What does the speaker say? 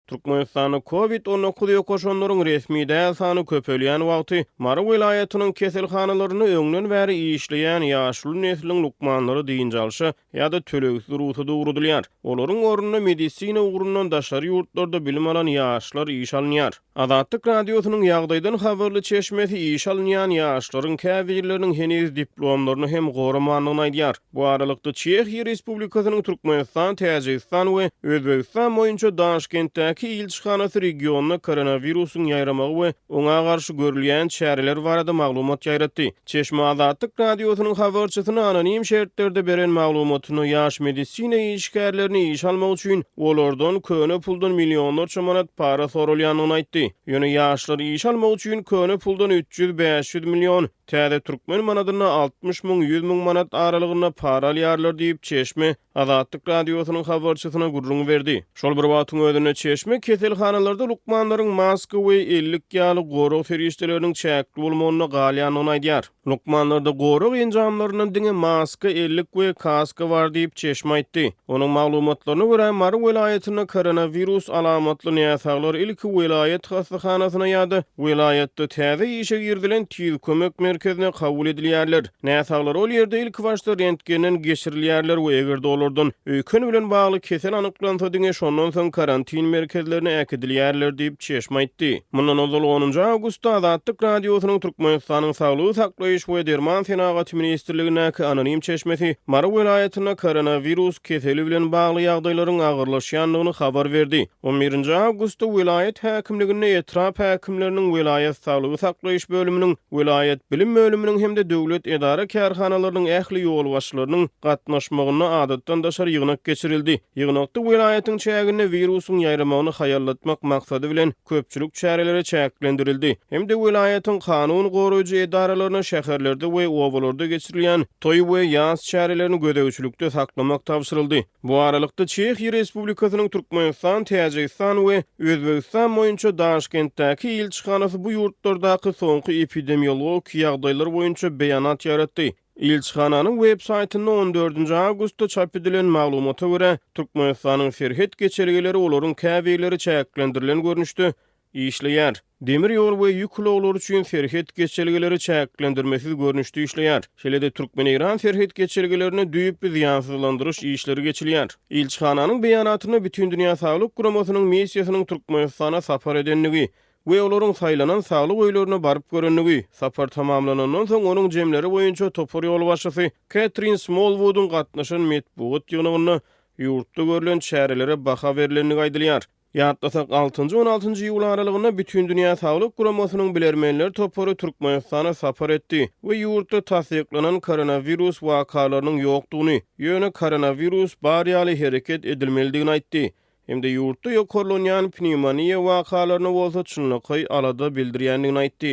Türkmenistanda Covid 19 ýokaşanlaryň resmi däl sany köpelýän wagty, Mary welaýatynyň keselhanalarynda öňden bäri işleýän ýaşuly nesliň lukmanlary dynç alşa ýa-da tölegsiz rugsada ugradylýar. Olaryň ornuna medisina ugrundan daşary ýurtlarda bilim alan ýaşlar işe alynýar. Azatlyk Radiosynyň ýagdaýdan habarly çeşmesi işe alynýan ýaşlaryň käbirleriniň heniz diplomlaryny hem goramandygyny aýdýar. Bu aralykda, Çehiýa Respublikasynyň Türkmenistan, Täjigistan we Özbegistan boýunça Daşkentdäki ilçihanasy regionda koronawirusyň ýaýramagy we oňa garşy görülýän çäreler barada maglumat ýaýratdy. Çeşme Azatlyk Radiosynyň habarçysyna anonim şertlerde beren maglumatynda ýaş medisina işgärlerini işe almak üçin olardan köne puldan millionlarça manat para soralýandygyny aýtdy. Ýöne ýaşlary işe almak üçin köne puldan 300-500 million, täze türkmen manadynda 60 müň, 100 müň manat aralygynda para alýarlar diýip, çeşme Azatlyk Radiosynyň habarçysyna gürrüň berdi. Şol bir wagtyň özünde, çeşme keselhanalarda lukmanlaryň maska we ellik ýaly gorag serişdeleriniň çäkli bolmagynda galýandygyny aýdýar. Lukmanlarda gorag enjamlaryndan diňe maska, ellik we kaska bar diýip, çeşme aýtdy. Onuň maglumatlaryna görä, Mary welaýatynda koronawirus alamatly näsaglar ilki welaýat hassahanasyna ýa-da welaýatda täze işe girizilen tiz kömek merkezine kabul edilýärler. Näsaglar ol ýerde ilkibaşda rentgenden geçirilýärler we eger-de olardan öýken bilen bagly kesel anyklansa diňe şondan soň karantin merkezlerine äkidilýärler diýip, çeşme aýtdy. Mundan ozal onunjy awgustda Azatlyk Radiosynyň Türkmenistanyň Saglygy saklaýyş we derman senagaty ministrligindäki anonim çeşmesi Mary welaýatynda koronawirus keseli bilen bagly ýagdaýlaryň agyrlaşýandygyny habar berdi. On birinji awgustda welaýat häkimliginde etrap häkimleriniň, welaýat saglygy saklaýyş bölüminiň, welaýat bilim bölüminiň hem-de döwlet edara-kärhanalarynyň ähli ýolbaşçylarynyň gatnaşmagynda adatdan daşary ýygnak geçirildi. Ýygnakda welaýatyň çäginde wirusyň ýaýramagyny haýallatmak maksady bilen köpçülik çäreleri çäklendirildi hem-de welaýatyň kanun goraýjy edaralaryna şäherlerde we obalarda geçirilýän toý we ýas çärelerini gözegçilikde saklamak tabşyryldy. Bu aralykda, Çehiýa Respublikasynyň Türkmenistan, Täjigistan we Özbegistan boýunça Daşkentdäki ilçihanasy bu ýurtlardaky soňky epidemiologik ýagdaýlar boýunça beýanat ýaýratdy. Ilçihananyň web saýtynda on dördünji awgustda çap edilen maglumata görä, Türkmenistanyň serhet geçelgeleri olaryň käbirleri çäklendirilen görnüşde işleýär. Demir ýol we ýük ulaglary üçin serhet geçelgeleri çäklendirmesiz görnüşde işleýär. Şeýle-de türkmen-eýran serhet geçelgelerinde düýpli zyýansyzlandyryş işleri geçilýär. Ilçihananyň beýanatynda Bütindünýä Saglyk Guramasynyň missiýasynyň Türkmenistana sapar edendigi we olaryň saýlanan saglyk öýlerine baryp görendigi, sapar tamamlanandan soň onuň jemleri boýunça topar ýolbaşçysy Ketrin Smolwudyň gatnaşan metbugat ýygnagynda ýurtda görlen çärelere baha berlendigi aýdylýar. Ýatlasak, altynjy-on altynjy iýul aralygynda Bütindünýä Saglyk Guramasynyň bilermenler topary Türkmenistana sapar etdi we ýurtda tassyklanan koronawirus wakalarynyň ýokdugyny, ýöne koronawirus bar ýaly hereket edilmelidigini aýtdy hem-de ýurtda ýokarlanýan pnewmoniýa wakalaryna bolsa çynlakaý alada bildirýändigini aýtdy.